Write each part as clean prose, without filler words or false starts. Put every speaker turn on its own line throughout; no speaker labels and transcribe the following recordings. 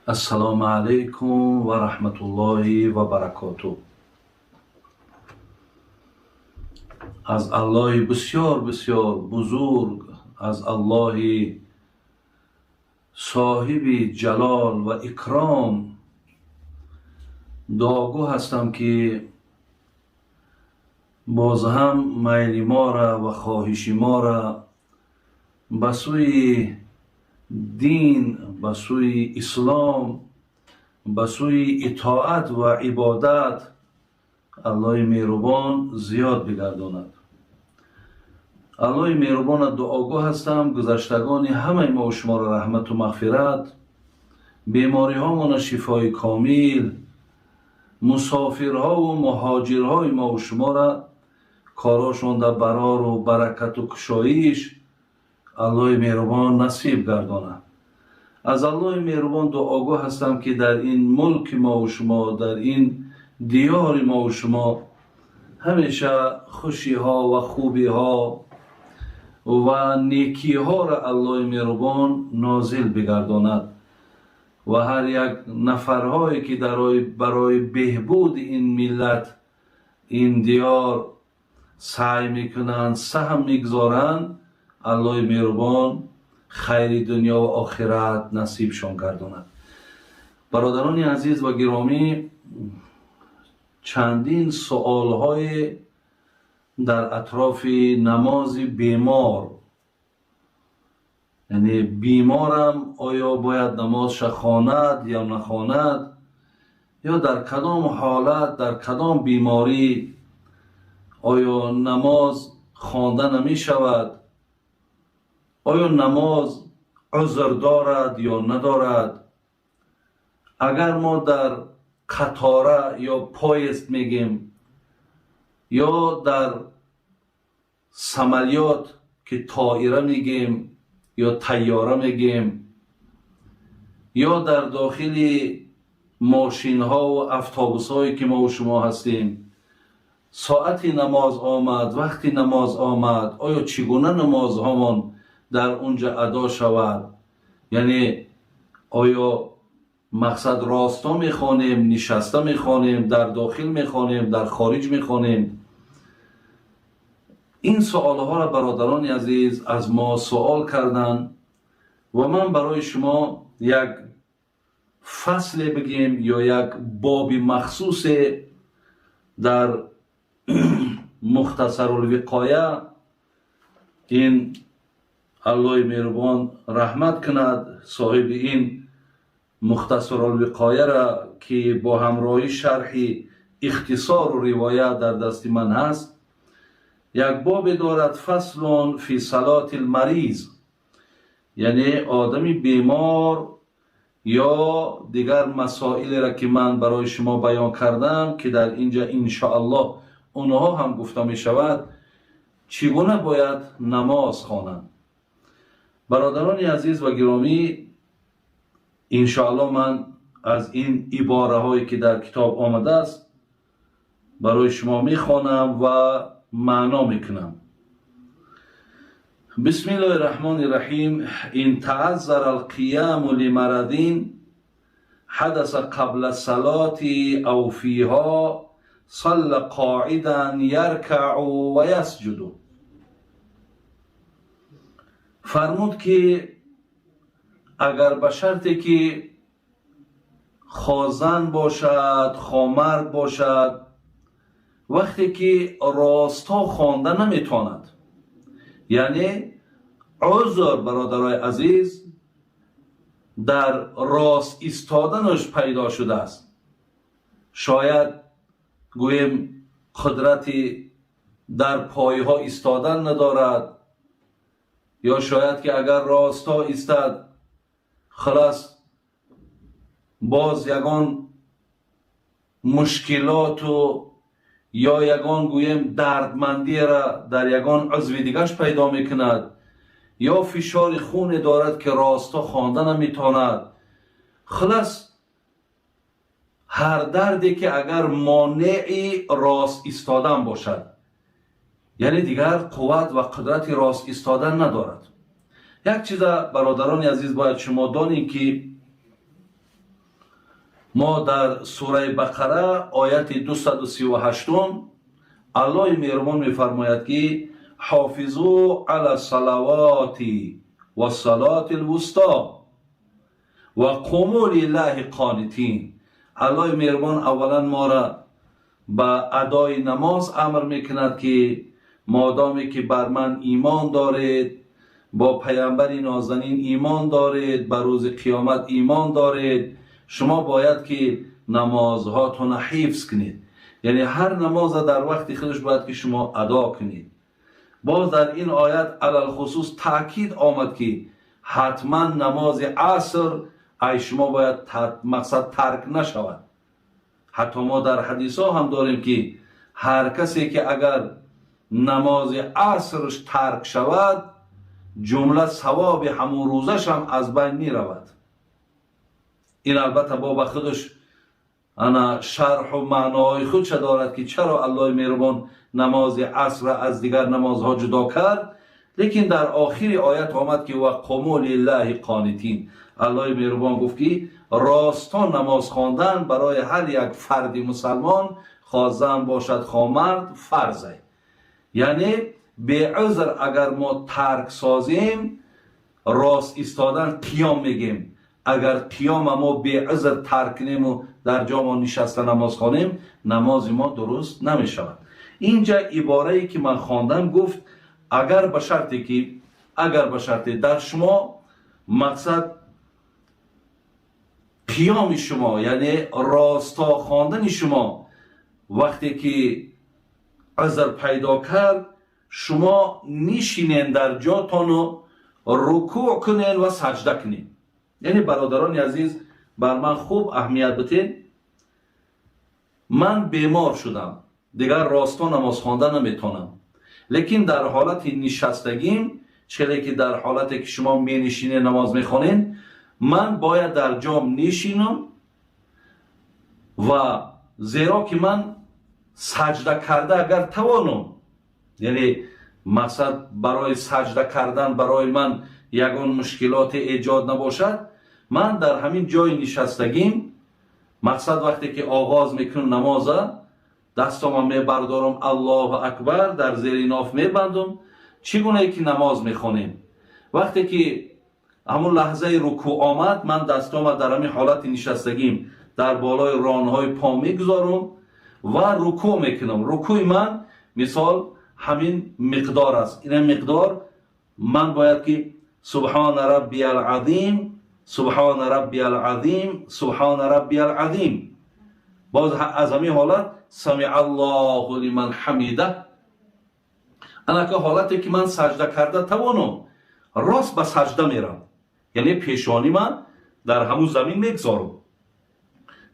Ассалому алайкум ва раҳматуллоҳи ва баракотуҳ. Аз Аллоҳи бисёр бисёр бузург, аз Аллоҳи соҳиби ҷалол ва икром дуогӯ ҳастам, ки боз ҳам майли мора ва хоҳиши мора ба сӯи дин, ба сӯи ислом, ба сӯи итоат ва ибодат Аллоҳи меҳрубон зиёд бигардонад. Аллоҳи меҳрубона дуогӯ ҳастам, гузаштагони ҳамаи мо шуморо раҳмату мағфират, бемориҳомона шифои комил, мусофирҳову муҳоҷирҳои мо шуморо корҳошонда барору баракату кушоиш Аллоҳи меҳрубон насиб гардонад. Аз Аллоҳи меҳрубон дуогӯ ҳастам, ки дар ин мулки мову шумо, дар ин диёри мову шумо ҳамеша хушиҳо ва хубиҳо ва некиҳоро Аллоҳи меҳрубон нозил бигардонад ва ҳар як нафарҳое, ки барои беҳбуди ин миллат, ин диёр саъй мекунанд, саҳм мегузоранд, Аллоҳи меҳрубон хайри дунё ва охират насибшон гардонад. Бародарони азиз ва гиромӣ, чандин суолҳое дар атрофи намози бемор, яъне беморам оё бояд намозша хонад ё нахонад, ё дар кадом ҳолат, дар кадом беморӣ оё намоз хонда намешавад, оё намоз узр дорад ё надорад, агар мо дар қатора ё поезд мегем ё дар самолёт, ки тоира мегем ё тайёра мегем, ё дар дохили мошинҳову автобусҳое, ки мо шумо ҳастем, соати намоз омад, вақти намоз омад, оё чӣ гуна намозҳомон дар унҷа адо шавад? Яъне оё мақсад росто мехонем, нишаста мехонем, дар дохил мехонем, дар хориҷ мехонем? Ин суолҳоро, бародарони азиз, аз мо суол карданд ва ман барои шумо як фасле бигем ё як боби махсусе дар Мухтасарулвиқоя, ин Аллоҳи меҳрубон раҳмат кунад соҳиби ин Мухтасарулвиқояра, ки бо ҳамроҳи шарҳи Ихтисору ривоя дар дасти ман ҳаст, як бобе дорад: «Фаслун фи салоти лмариз», яъне одами бемор ё дигар масоилеро, ки ман барои шумо баён кардам, ки дар инҷа иншоаллоҳ онҳо ҳам гуфта мешавад, чӣ гуна бояд намоз хонанд. Бародарони азиз ва гиромӣ, иншоаллоҳ ман аз ин ибораҳое, ки дар китоб омадааст, барои шумо мехонам ва маъно мекунам. Бисмиллоҳи раҳмони раҳим. Ин тааззара алқияму лимарадин ҳадаса қабла салоти ав фиҳо салла қоидан яркау ва ясҷуду. Фармуд, ки агар ба шарте ки хо зан бошад, хо мард бошад, вақте ки ростҳо хонда наметавонад, яъне узр, бародарои азиз, дар рост истоданаш пайдо шудааст, шояд гӯем қудрати дар пойҳо истодан надорад, ё шояд ки агар ростҳо истад, халас боз ягон мушкилоту ё ягон гӯем дардмандиеро дар ягон узви дигаш пайдо мекунад, ё фишори хуне дорад, ки ростҳо хонда наметавонад, халас ҳар дарде, ки агар монеи рост истодан бошад, яъне дигар қувват ва қудрати рост истодан надорад. Як чиза, бародарони азиз, бояд шумо донем, ки Мо дар сураи Бақара, ояти 238, Аллоҳи меҳрубон мефармояд, ки حافظوا علی الصلوات والصلاة الوسطى وقوموا لله قانتین. Аллоҳи меҳрубон аввалан моро ба адои намоз амр мекунад, ки модоме ки бар ман имон доред, бо паямбари нозанин имон доред, ба рӯзи қиёмат имон доред, шумо бояд ки намозҳотонро ҳифз кунед. Яъне ҳар намоза дар вақти худаш бояд ки шумо адо кунед. Боз дар ин оят алалхусус таъкид омад, ки ҳатман намози аср ай шумо бояд мақсад тарк нашавад. Ҳатто мо дар ҳадисҳо ҳам дорем, ки ҳар касе ки агар намози асрш тарк шавад, ҷумла савоби ҳамун рӯзаш ҳам аз байн меравад. Ин албатта бо ба худаш ана шарҳу маъноҳои худша дорад, ки чаро Аллоҳи меҳрубон намози асрра аз дигар намозҳо ҷудо кард. Лекин дар охири оят омад, ки وقوموا لله قانتین. Аллоҳи меҳрубон гуфт, ки ростон намоз хондан барои ҳар як фарди мусалмон, хоҳ зан бошад, хоҳ мард, фарзе. Яъне беузр агар мо тарк созем, рост истодан, қиём мегем, агар қиёма мо беузр тарк кунему дар ҷо мо нишаста намоз хонем, намози мо дуруст намешавад. Инҷа иборае ки ман хондам, гуфт, агар ба шарте дар шумо мақсад қиёми шумо, яъне росто хондани шумо, вақте ки узр пайдо кард, шумо нишинен дар ҷотону рукӯъ кунен ва саҷда кунед. Яъне, бародарони азиз, бар ман хуб аҳамият битед. Ман бемор шудам, дигар росто намоз хонда наметонам, лекин дар ҳолати нишастагим, челе ки дар ҳолате ки шумо менишинед, намоз мехонед, ман бояд дар ҷом нишинам ва зеро ки ман саҷда карда агар тавонам, яъне мақсад барои саҷда кардан барои ман ягон мушкилоте эҷод набошад, ман дар ҳамин ҷои нишастагим, мақсад вақте ки оғоз мекунам намоза, дастома мебардорам, Аллоҳу акбар, дар зери ноф мебандум, чӣ гунае ки намоз мехонем. Вақте ки ҳамун лаҳзаи рукӯъ омад, ман дастома дар ҳамин ҳолати нишастагим дар болои ронҳои по мегузорам ва рукӯъ мекунам. Рукӯи ман, мисол, ҳамин миқдор аст. Ина миқдор ман бояд ки سبحان ربي العظیم، سبحان ربي العظیم، سبحان ربي العظیم، باز از ҳамин ҳолат سمع الله لمن حمده. Анака ҳолате ки ман саҷда карда тавонам, рост ба саҷда мерам, яъне пешонӣ ман дар ҳамун замин мегзорам,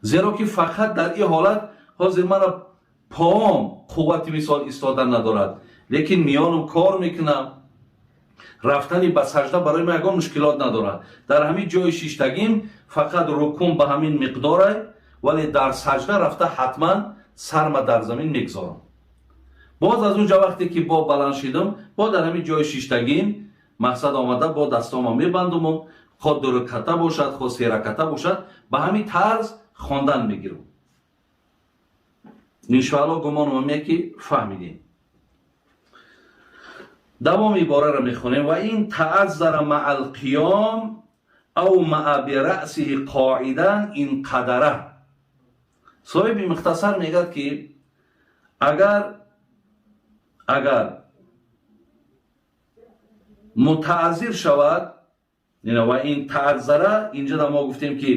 зеро ки фақат дар ин ҳолат ҳозир мана поом қуввати, мисол, истодан надорад, лекин миёнам кор мекунам, рафтани ба саҷда барои ман ягон мушкилот надорад. Дар ҳамин ҷои шиштагим фақат рукун ба ҳамин миқдорай, вале дар саҷда рафта ҳатман сарма дар замин мегзорам. Боз аз он ҷо вақте ки бо баланд шидам, бо дар ҳамин ҷои шиштагим, мақсад омада бо дастома мебандуму хоҳ дураката бошад, хоҳ сераката бошад, ба ҳамин тарз хондан мегирам. Иншоалло, гумонам ме ки фаҳмидем. Давоми ибораро мехонем: وإن تعذر مع القيام أومأ برأسه قاعدا إن قدر. Соҳиби Мухтасар мегӯяд, ки агар мутааззир шавад, وإن تعذر, инҷа мо гуфтем, ки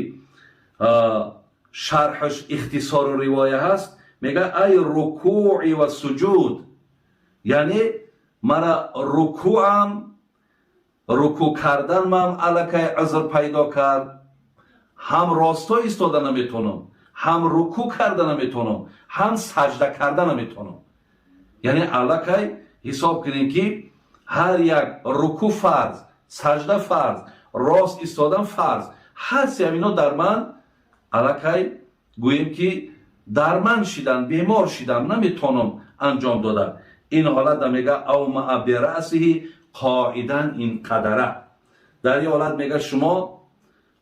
шарҳаш ихтисору ривоя ҳаст, мега أي الركوع والسجود, яъне мара рукӯам, рукӯъ карданмам аллакай узр пайдо кард, ҳам росто истода наметонам, ҳам рукӯъ карда наметонам, ҳам саҷда карда наметонам. Яъне аллакай ҳисоб кунем, ки ҳар як рукӯъ фарз, саҷда фарз, рост истодан фарз, ҳар се ҳамино дар ман аллакай, гӯем ки дар ман шидан, бемор шидам, наметонам анҷом дода. Ин ҳолат мега أومأ برأسه قاعدا إن قدر. Дар ин ҳолат мега шумо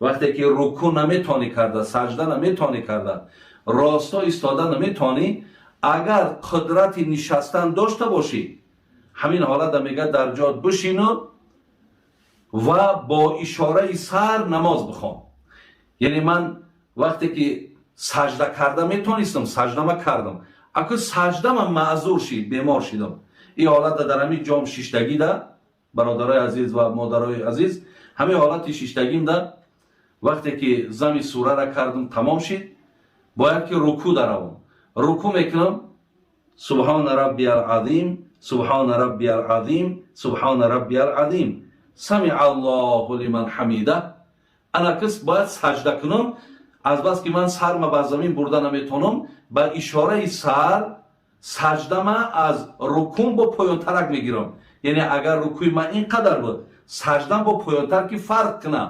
Вақте ки рукӯъ наметавонӣ карда, саҷда наметавонӣ карда, росто истода наметавонӣ, агар қудрати нишастан дошта бошӣ, ҳамин ҳолата мегӯяд дар ҷоят бишину ва бо ишораи сар намоз бихон. Яъне ман вақте ки саҷда карда метавонистам, саҷдама кардам, аку саҷдама маъзур шид, бемор шидам. Ин ҳолата дар ҳамин ҷом шиштагида, бародарои азиз ва модарои азиз, ҳамин ҳолати шиштагимда вақте ки зами сурара кардам, тамом шид, бояд ки рукӯъ даравам. Рукӯъ мекунам, субҳона раббиял азим, субҳона раббиял азим, субҳона раббиял азим, самиа аллоҳу лиман ҳамида. Анакис бояд саҷда кунам. Азбаски ман сарма ба замин бурда наметавонам, ба ишораи сар саҷдама аз рукун бо поёнтарак мегирам. Яъне агар рукӯи ман ин қадар буд, саҷдам бо поёнтар ки фарқ кунам,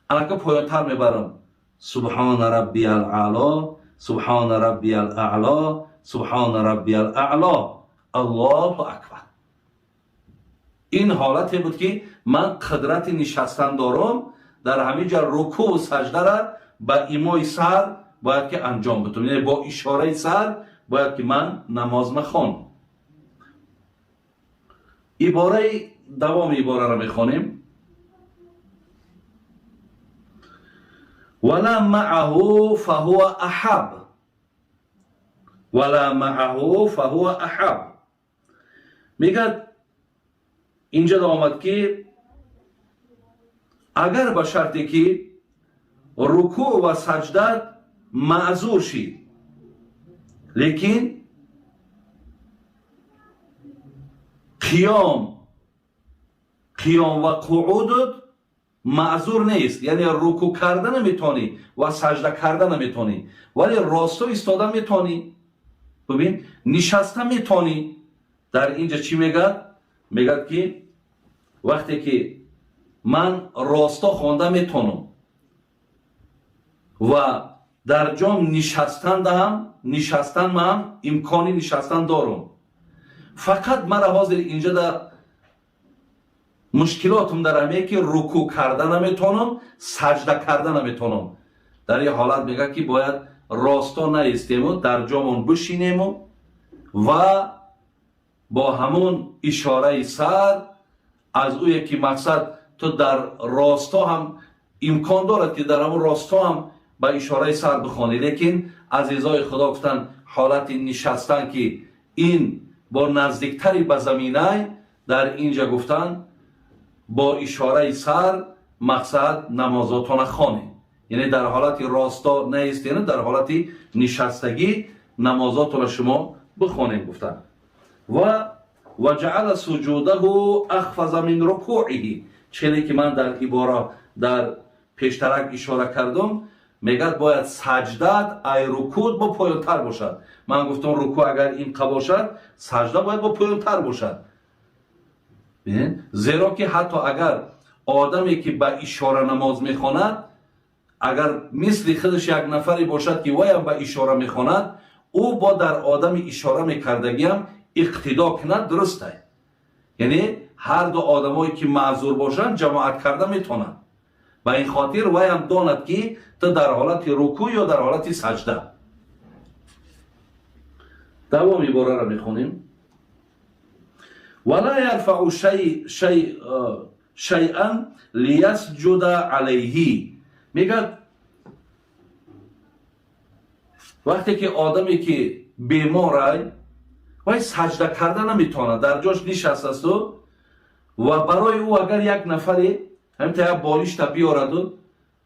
анака поёнтар мебарам. Субҳона раббиял аъло, субҳона раббиял аъло, субҳона раббиял аъло, аллоҳу акбар. Ин ҳолате буд ки ман қудрати нишастан дорам, дар ҳамин ҷа рукӯъ саҷдара ба имои сар бояд ки анҷом битум, яъне бо ишораи сар бояд ки ман намоз махонам. Ибораи давоми ибораро мехонем. Вала маъаҳу фаҳува аҳаб, вала маъаҳу фаҳува аҳаб. Мегӯяд инҷа омад ки агар ба шарте ки рукӯъ ва саҷда маъзур шид, лекин қиём ва қуъудут маъзур нест, яъне рукӯъ карда наметавонӣ ва саҷда карда наметавонӣ, вале росто истода метавонӣ, бибин, нишаста метавонӣ. Дар инҷа чӣ мегӯяд? Мегӯяд ки вақте ки ман росто хонда метавонам ва дар ҷом нишастан ман имкони нишастан дорам, фақат мара ҳозир инҷа да мушкилотум дар ҳамее ки рукӯъ карда наметавонам, саҷда карда наметавонам. Дар ин ҳолат мегӯяд ки бояд росто наистему, дар ҷомон бишинему ва бо ҳамон ишораи сар аз ӯе ки мақсад ту дар росто ҳам имкон дорад ки дар ҳамон росто ҳам ба ишораи сар бихонӣ, лекин азизои Худо гуфтанд ҳолати нишастан ки ин бо наздиктари ба заминай, дар инҷа гуфтанд бо ишораи сар мақсад намозотона хонед. Яъне дар ҳолати росто наистена, дар ҳолати нишастагӣ намозотона шумо бихонед гуфтанд. Ва ҷаъала суҷудаҳу ахфаза мин рукӯъиҳи, челе ки ман дар ибора дар пештарак ишора кардам, мегӯяд бояд саҷдат ай рукӯъ бо поёнтар бошад. Ман гуфтам рукӯъ агар ин қа бошад, саҷда бояд бо поёнтар бошад. Зеро ки ҳатто агар одаме ки ба ишора намоз мехонад, агар мисли худаш як нафаре бошад ки ваям ба ишора мехонад, ӯ бо дар одами ишора мекардагиам иқтидо кунад, дуруст ай. Яъне ҳар ду одамое ки маъзур бошанд ҷамоат карда метавонанд. Ба ин хотир ваям донад ки ту дар ҳолати рукӯъ ё дар ҳолати саҷда. Давом ибораро мехонем. Вала ярфау шайъан лиясҷуда алайҳи. Мегӯяд вақте ки одаме ки беморай, вай саҷда карда наметавонад, дар ҷош нишастасту ва барои ӯ агар як нафаре ҳамин як болишта биёраду,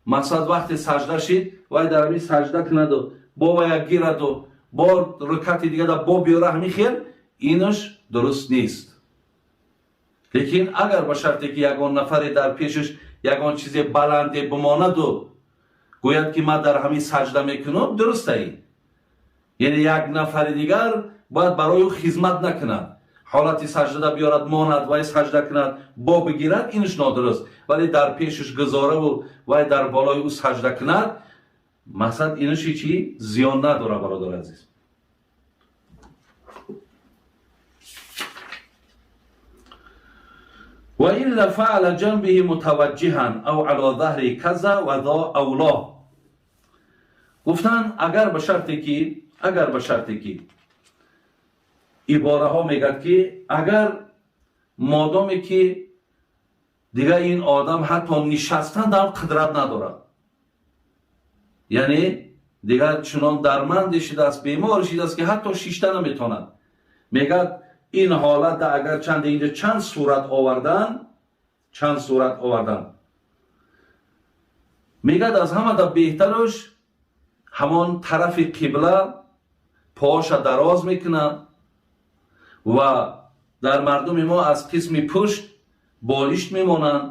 мақсад вақте саҷда шид, вай дар ҳамин саҷда кунаду бо вая гираду бо рукати дигада бо биёра, ҳамин хел инаш дуруст нест. Лекин агар ба шарте ки ягон нафаре дар пешаш ягон чизе баланде бимонаду гӯяд ки ман дар ҳамин саҷда мекунам, дуруст ай. Яъне як нафари дигар бояд барои ӯ хизмат накунад, ҳолати саҷдада биёрад, монад, вай саҷда кунад, бо бигирад, инаш нодуруст. Вале дар пешаш гузораву вай дар болои ӯ саҷда кунад, мақсад инаш ҳечи зиён надорад, бародари азиз. وإلا فعلى جنبه متوجها أو على ظهره كذا وذا أولى. Гуфтан, агар ба шарте ки ибораҳо мегӯяд, ки агар модоме ки дигар ин одам ҳатто нишастан дар қудрат надорад, яъне дигар чунон дарманде шудааст, бемор шудааст, ки ҳатто шишта наметавонад, мегӯяд, ин ҳолатда агар чанде инҷа чанд сурат овардан, мегӯяд, аз ҳамада беҳтараш ҳамон тарафи қибла поша дароз мекунад ва дар мардуми мо аз қисми пушт болишт мемонанд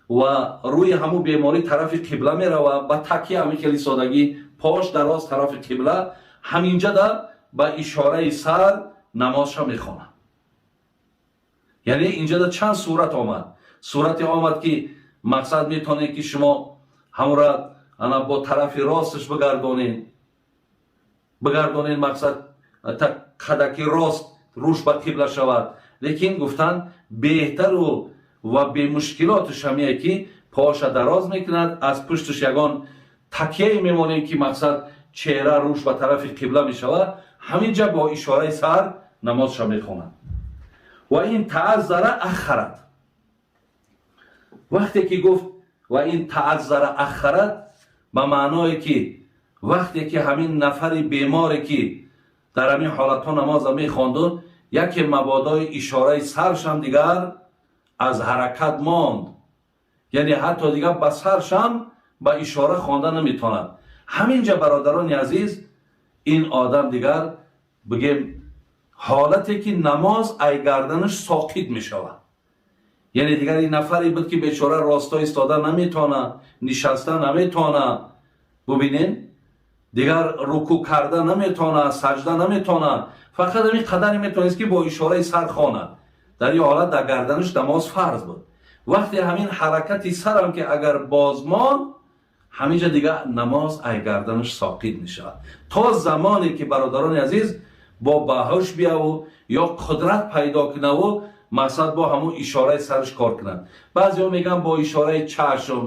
ва рӯи ҳамун беморӣ тарафи қибла меравад, ба такя ҳамин хеле содагӣ пош дароз тарафи қибла, ҳаминҷа ба ишораи сар намозша мехонад. Яъне инҷада чанд сурат омад. Сурате омад, ки мақсад метавонед, ки шумо ҳамонра ана бо тарафи росташ бигардонед, мақсад қадаки рост рӯш ба қибла шавад. Лекин гуфтанд, беҳтару ва бемушкилоташ ҳамие, ки поша дароз мекунад, аз пушташ ягон такяе мемонем, ки мақсад чеҳра рӯш ба тарафи қибла мешавад, ҳаминҷа бо ишораи сар намозша мехонад. وإن تعذر أخرت. Вақте ки гуфт وإن تعذر أخرت, ба маъное ки вақте ки ҳамин нафари беморе, ки дар ҳамин ҳолатҳо намоза мехонду, яке мабодои ишораи саршам дигар аз ҳаракат монд, яъне ҳатто дигар ба саршам ба ишора хонда наметавонад, ҳаминҷа, бародарони азиз, ин одам дигар, бигем, ҳолате ки намоз ай гарданаш соқит мешавад, яъне дигар ин нафаре буд, ки бечора росто истода наметавонад, нишаста наметавонад, бубинед, дигар рукӯъ карда наметавонад, саҷда наметавонад, фақат ҳамин қадаре метавонист, ки бо ишораи сар хонад. Дар ин ҳолат дар гарданаш намоз фарз буд. Вақте ҳамин ҳаракати сарам ки агар боз монд, ҳаминҷа дигар намоз ай гарданаш соқит мешавад, то замоне ки, бародарони азиз, бо баҳуш бияву ё қудрат пайдо кунаву мақсад бо ҳамун ишораи сараш кор кунад. Баъзеҳо мегӯянд, бо ишораи чашм,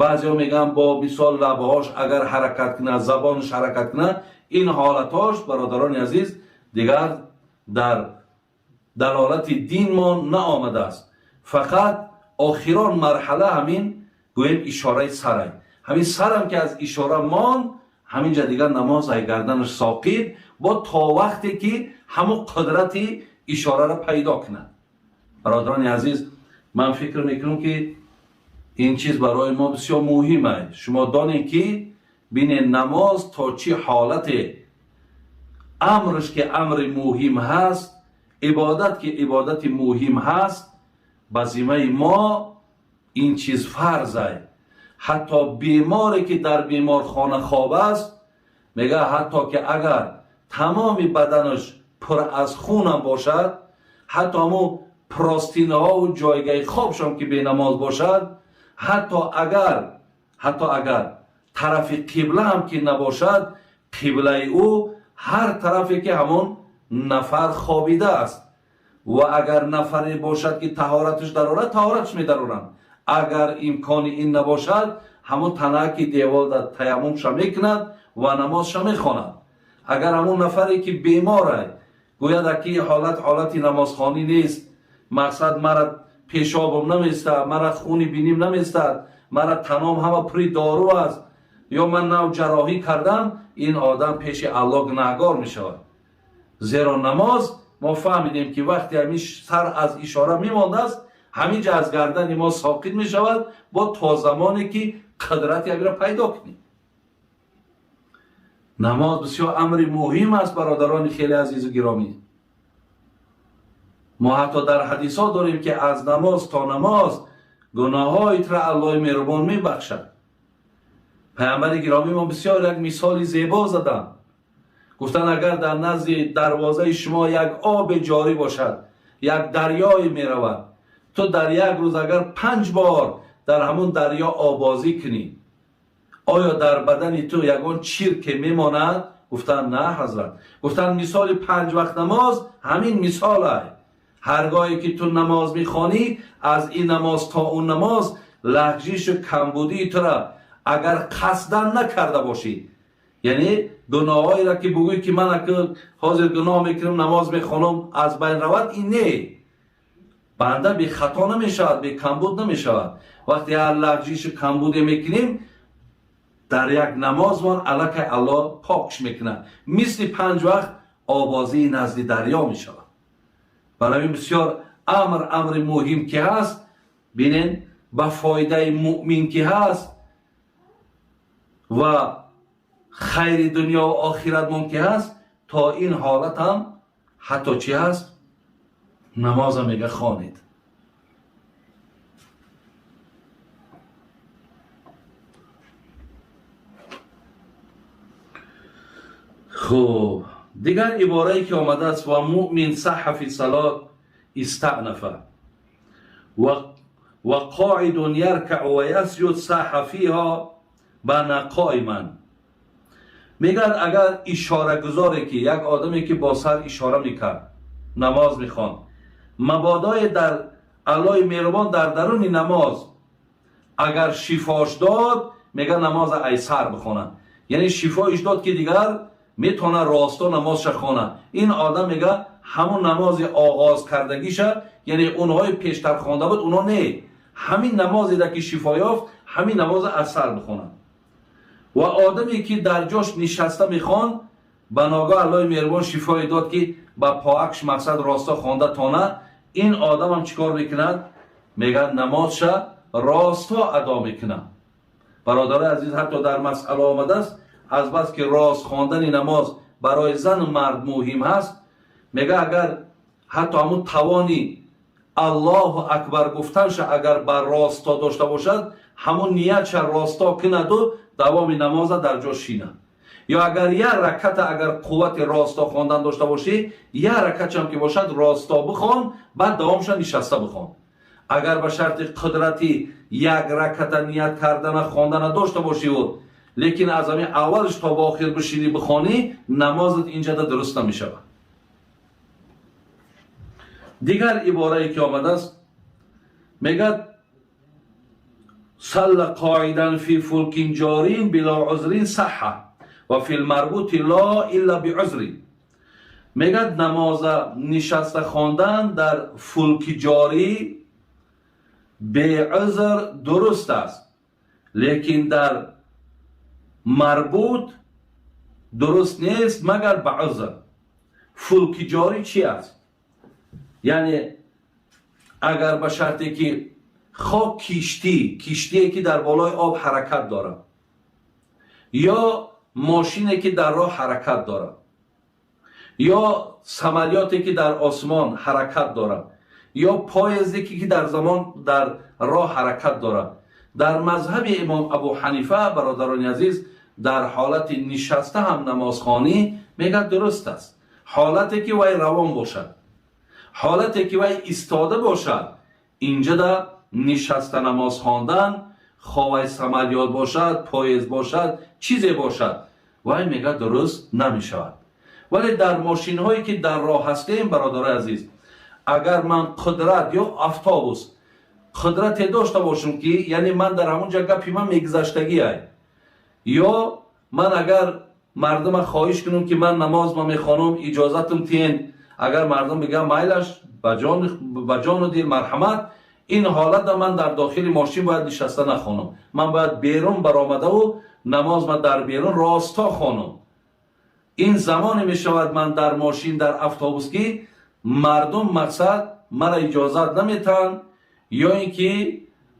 баъзеҳо мегӯянд, бо мисол лабҳош агар ҳаракат кунад, забонаш ҳаракат кунад. Ин ҳолатҳош, бародарони азиз, дигар дар далолати дин мо наомадааст. Фақат охирон марҳала ҳамин, гӯем, ишораи сарай, ҳамин сарам ки аз ишора монд, ҳаминҷа дигар намоз ай гарданаш соқит бо то вақте ки ҳамун қудрати ишораро пайдо кунад. Бародарони азиз, ман фикр мекунам, ки ин чиз барои мо бисёр муҳим аст. Шумо донед, ки бинед, намоз то чӣ ҳолате амрш ки амри муҳим ҳаст, ибодат ки ибодати муҳим ҳаст, ба зиммаи мо ин чиз фарз ай. Ҳатто беморе, ки дар беморхона хоб аст, мега, ҳатто ки агар тамоми баданаш пур аз хунам бошад, ҳатто ҳамун простинаҳову ҷойгаи хобшон ки бенамоз бошад, ҳатто агар тарафи қибла ҳам ки набошад, қиблаи ӯ ҳар тарафе ки ҳамон нафар хобидааст. Ва агар нафаре бошад, ки таҳораташ дарорад, таҳораташ медароранд. Агар имкони ин набошад, ҳамон танаки девол дар таяммумша мекунад ва намозша мехонад. Агар ҳамон нафаре, ки беморай, гӯяд, ки ҳолат ҳолати намозхонӣ нест, мақсад мара пешобам наместад, мара хуни биним наместад, мара таном ҳама пури дору аст ё ман нав ҷарроҳӣ кардам, ин одам пеши Аллоҳ гунаҳгор мешавад. Зеро намоз, мо фаҳмидем, ки вақте ҳамин сар аз ишора мемондааст, ҳамин ҷа аз гардани мо соқит мешавад бо то замоне ки қудрати ҳаминро пайдо кунем. Намоз бисёр амри муҳим аст, бародарони хеле азизу гиромӣ. Мо ҳатто дар ҳадисҳо дорем, ки аз намоз то намоз гуноҳҳоитра Аллоҳи меҳрубон мебахшад. Паямбари гиромӣ мо бисёр як мисоли зебо заданд. Гуфтанд, агар дар назди дарвозаи шумо як оби ҷорӣ бошад, як дарёе меравад, ту дар як рӯз агар 5 бор дар ҳамун дарё оббозӣ кунӣ, оё дар бадани ту ягон чирке мемонад? Гуфтанд, на, ҳазрат. Гуфтанд, мисоли панҷ вақт намоз ҳамин мисол ай. ҳаргоҳе ки ту намоз мехонӣ, аз ин намоз то он намоз лағжишу камбудии тура агар қасдан накарда бошӣ, яъне гуноҳҳоеро ки бигӯӣ ки ман ҳозир гуноҳ мекунам, намоз мехонам, аз байн равад, ин не. Банда бехато намешавад, бекамбуд намешавад. Вақте ҳар лағжишу камбуде мекунем, дар як намозмон аллакай Аллоҳ покш мекунад, мисли 5 вақт обозии назди дарё мешавад. Барои ин бисёр амри муҳим ки ҳаст, бинен, ба фоидаи муъмин ки ҳаст ва хайри дунё ва охиратмон ки ҳаст, то ин ҳолат ҳам ҳатто чӣ ҳаст, намоза мега хонед. Хуб, дигар иборае ки омадааст: ва муъмин саҳа фи салот истаънафа ва қоидун яркау ва ясҷуд саҳа фиҳо бана қоиман. Мегӯяд агар ишорагузоре ки як одаме ки бо сар ишора мекард, намоз мехонд, мабодое дар Аллоҳи меҳрубон дар даруни намоз агар шифош дод, мегӯяд намоза айсар бихонад, яъне шифоиш дод ки дигар метавонад росто намозша хонад. Ин одам мегӯяд ҳамон намози оғоз кардагиша, яъне онҳои пештар хонда буд, онҳо не, ҳамин намозеда ки шифо ёфт, ҳамин намоза аз сар бихонад. Ва одаме ки дар ҷош нишаста мехонд, ба ногоҳ Аллоҳи меҳрубон шифое дод ки ба поакш мақсад росто хонда тона, ин одамам чӣ кор мекунад? Мегӯяд намозша росто адо мекунад. Бародарои азиз, ҳатто дар масъала омадааст, аз бас ки рост хондани намоз барои зану мард муҳим ҳаст, мегӯяд агар ҳатто ҳамун тавони Аллоҳу акбар гуфтанша агар бар росто дошта бошад, ҳамун ниятша росто кунаду давоми намоза дар ҷо шинад. Ё агар як раката агар қуввати росто хондан дошта бошӣ, як ракатшам ки бошад росто бихон, баъд давомша нишаста бихон. Агар ба шарти қудрати як раката ният кардана хондана дошта бошиву лекин аз ҳамин аввалш то ба охир бишинӣ бихонӣ, намозат инҷада дуруст намешавад. Дигар иборае ки омадааст, мегӯяд салла қоидан фи фулкин ҷорин било узрин саҳа ва фил марбути ло илла биузрин. Мегӯяд намоза нишаста хондан дар фулки ҷорӣ беузр дуруст аст, лекин дар марбут дуруст нест магар ба узр. Фулки ҷорӣ чи аст? Яъне агар ба шарте ки хок киштие ки дар болои об ҳаракат дорад, ё мошине ки дар роҳ ҳаракат дорад, ё самолёте ки дар осмон ҳаракат дорад, ё поезде ки дар замон дар роҳ ҳаракат дорад, дар мазҳаби имом Абу Ҳанифа, бародарони азиз, дар ҳолати нишаста ҳам намозхонӣ мегӯяд дуруст аст, ҳолате ки вай равон бошад. Ҳолате ки вай истода бошад, инҷода нишаста намоз хондан, хоҳ вай самолёт бошад, поезд бошад, чизе бошад, вай мегӯяд дуруст намешавад. Вале дар мошинҳое ки дар роҳ ҳастем, бародарои азиз, агар ман қудрат ё автобус қудрате дошта бошам ки яъне ман дар ҳамон ҷо гапи ман мегузаштагиай, ё ман агар мардума хоҳиш кунам ки ман намоз ма мехонам, иҷозатам тиен, агар мардум бигӯянд майлаш, ба ҷону дил марҳамат, ин ҳолата ман дар дохили мошин бояд нишаста нахонам, ман бояд берун баромадаву намоз ма дар берун росто хонам. Ин замоне мешавад ман дар мошин, дар автобус ки мардум мақсад мара иҷозат наметаҳанд, ё ин ки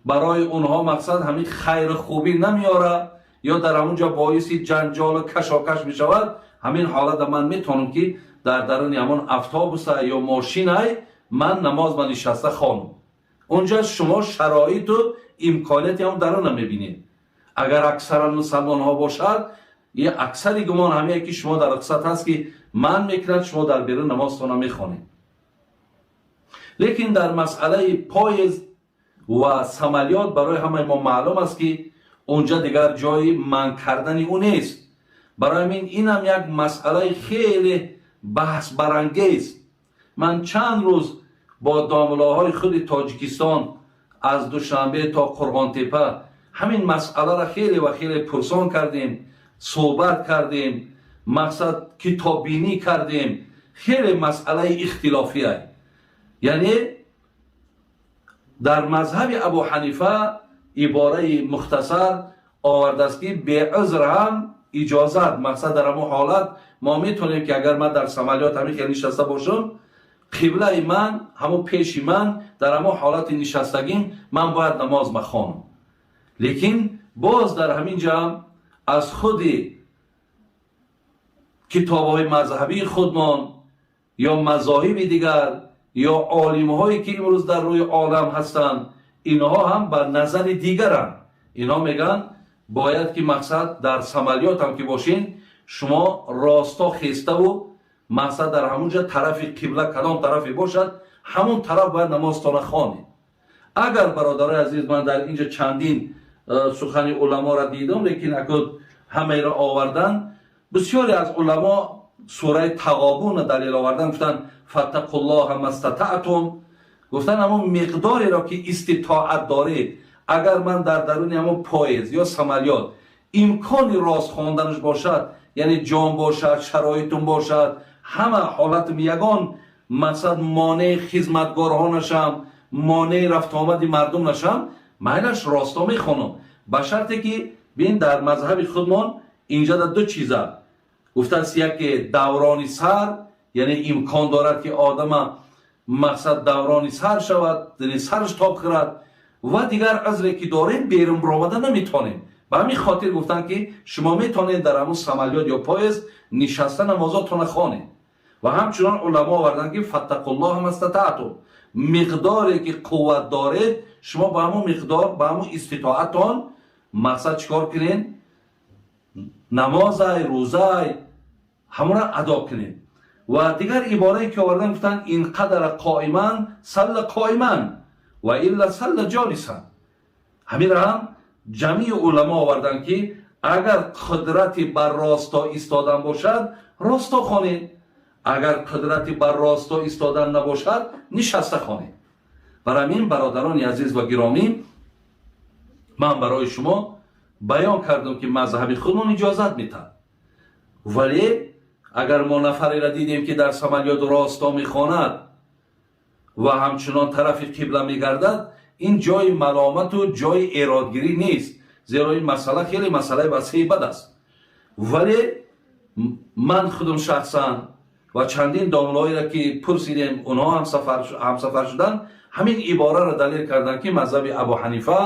барои онҳо мақсад ҳамин хайру хубӣ намеорад, ё дар ҳамон ҷо боиси ҷанҷолу кашокаш мешавад. Ҳамин ҳолата ман метавонам ки дар даруни ҳамон автобуса ё мошинай ман намоз ба нишаста хонам. Унҷа шумо шароиту имконияти ҳам даруна мебинед. Агар аксаран мусалмонҳо бошад, е аксари гумон ҳамее ки шумо дар рухсат ҳаст ки ман мекунад, шумо дар берун намозтона мехонед. Лекин дар масъалаи поезд ва самолёт барои ҳамаи мо маълум аст ки унҷа дигар ҷои манъ кардани ӯ нест. Барои ҳамин инам як масъалаи хеле баҳсбарангез. Ман чанд рӯз Бо домлаҳои худи Тоҷикистон аз Душанбе то Қурғонтепа ҳамин масъаларо хеле ва хеле пурсон кардем, суҳбат кардем, мақсад китоббинӣ кардем. Хеле масъалаи ихтилофия. Яъне дар мазҳаби Абу Ҳанифа ибораи мухтасар овардааст, ки беузр ҳам иҷозат. Мақсад, дар ҳамон ҳолат мо метавонем, ки агар ман дар самолёт ҳамин хел нишаста бошам, қиблаи ман ҳамон пеши ман, дар ҳамон ҳолати нишастагим ман бояд намоз махонам. Лекин боз дар ҳамин ҷо аз худи китобҳои мазҳабии худмон ё мазоҳиби дигар ё олимҳое, ки имрӯз дар рӯи олам ҳастанд, инҳо ҳам ба назари дигаранд. Инҳо мегӯянд, бояд ки мақсад дар самолёт ҳам ки бошин, шумо росто хеставу мақсад дар ҳамон ҷо тарафи қибла кадом тарафе бошад, ҳамон тараф бояд намозтона хонед. Агар, бародарои азиз, ман дар ин ҷо чандин сухани уламоро дидам, лекин акуд ҳамаеро овардан. Бисёре аз уламо сураи Тағобуна далел овардан, гуфтанд: فاتقوا الله ما استطعتم. Гуфтанд, ҳамон миқдореро, ки иститоат доред. Агар ман дар даруни ҳамон поезд ё самолёт имкони рост хонданаш бошад, яъне ҷон бошад, шароитум бошад, ҳама ҳолатум ягон мақсад монеи хизматгорҳо нашам, монеи рафтуомади мардум нашам, майлаш, росто мехонам. Ба шарте ки бин, дар мазҳаби худмон инҷа ду чиза гуфтааст: яке даврони сар, яъне имкон дорад, ки одама мақсад даврони сар шавад, яъне сараш тоб хӯрад, ва дигар узре, ки дорем, берун баромада наметавонем. Ба ҳамин хотир гуфтанд, ки шумо метавонед дар ҳамун самолёт ё поезд нишаста намозотона хонед. Ва ҳамчунон уламо оварданд, ки فاتقوا الله ما استطعتم, миқдоре ки қувват доред, шумо ба ҳамун миқдор, ба ҳамун иститоатон мақсад чикор кунед? Намозай, рӯзай, ҳамонро адо кунед. Ва дигар иборае, ки овардан, гуфтанд: إن قدر قائما صلى قائما وإلا صلى جالسا. Ҳаминро ҳам ҷамъи уламо оварданд, ки агар қудрати бар росто истодан бошад, росто хонед, агар қудрати бар росто истодан набошад, нишаста хонед. Бар ҳамин, бародарони азиз ва гиромӣ, ман барои шумо баён кардам, ки мазҳаби худмон иҷозат метаҳад. Вале агар мо нафареро дидем, ки дар самолёт росто мехонад ва ҳамчунон тарафи қибла мегардад, ин ҷои маломату ҷои эродгирӣ нест, зеро ин масъала хеле масъалаи васеи бад аст. Вале ман худам шахсан ва чандин домлоеро, ки пурсидем, онҳо ҳамсафар шуданд, ҳамин ибораро далел карданд, ки мазҳаби Абу Ҳанифа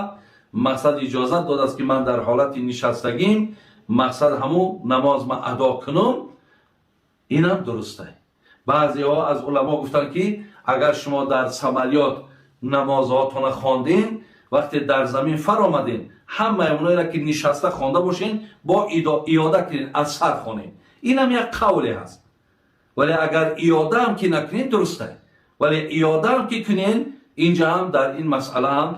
мақсад иҷозат додааст, ки ман дар ҳолати нишастагим мақсад ҳамун намоз ма адо кунам. Инам дурусте. Баъзеҳо аз уламо гуфтанд, ки агар шумо дар самолёт намозҳотона хондин, вақте дар замин фаромадин, ҳамаи оноеро, ки нишаста хонда бошен, бо иёда кунед, аз сар хонед. Инам як қавле ҳаст. Вале агар иёдаам ки накунед, дурусте. Вале иёдаам ки кунед, инҷа ҳам дар ин масъала ҳам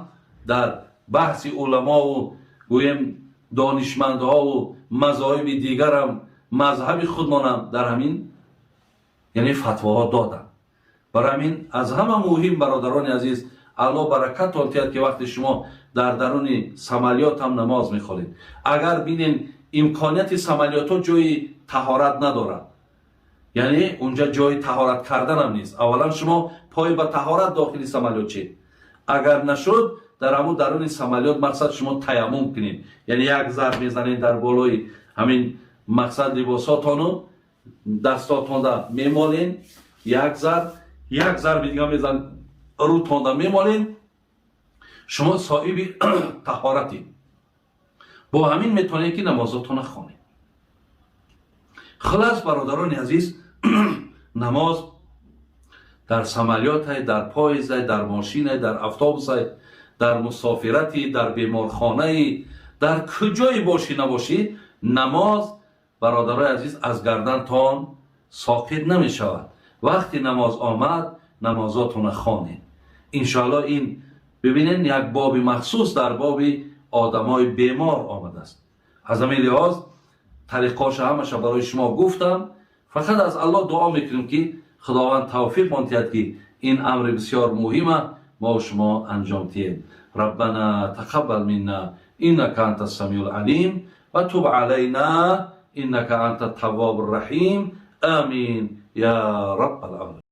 дар баҳси уламову гӯем донишмандҳову мазоҳиби дигарам, мазҳаби худмонам дар ҳамин, яъне фатвоҳо доданд. Барои ҳамин, аз ҳама муҳим, бародарони азиз, Аллоҳ баракатон диҳад, ки вақте шумо дар даруни самолёт ҳам намоз мехонед, агар бинем, имконияти самолётҳо ҷои таҳорат надорад, яъне унҷа ҷои таҳорат карданам нест, аввалан шумо пой ба таҳорат дохили самолёт чед. Агар нашуд, дар ҳамун даруни самолёт мақсад шумо таяммум кунед, яъне як зарб мезанед дар болои ҳамин мақсад либосотону дастотонда мемолен, як зарб, як зарби дига мезан, рӯтонда мемолен, шумо соҳиби таҳоратед. Бо ҳамин метавонед, ки намозотона хонед. Хулас, бародарони азиз, намоз дар самолётай, дар поездай, дар мошинай, дар автобусай, дар мусофирати, дар беморхонаи, дар куҷое бошӣ набошӣ, намоз, бародарои азиз, аз гардантон соқит намешавад. Вақти намоз омад, намозотона хонед, иншоалло. Ин бибинед, як боби махсус дар боби одамои бемор омадааст. Аз ҳамин лиҳоз тариқоша ҳамаша барои шумо гуфтам. Фақат аз Аллоҳ дуо мекунем, ки Худованд тавфиқ монтиҳад, ки Ин амри бисёр муҳима мо шумо анҷом диҳем. ربنا تقبل منا إنك أنت السميع العليم وتب علينا إنك أنت التواب الرحيم. آمين يا رب العالمين.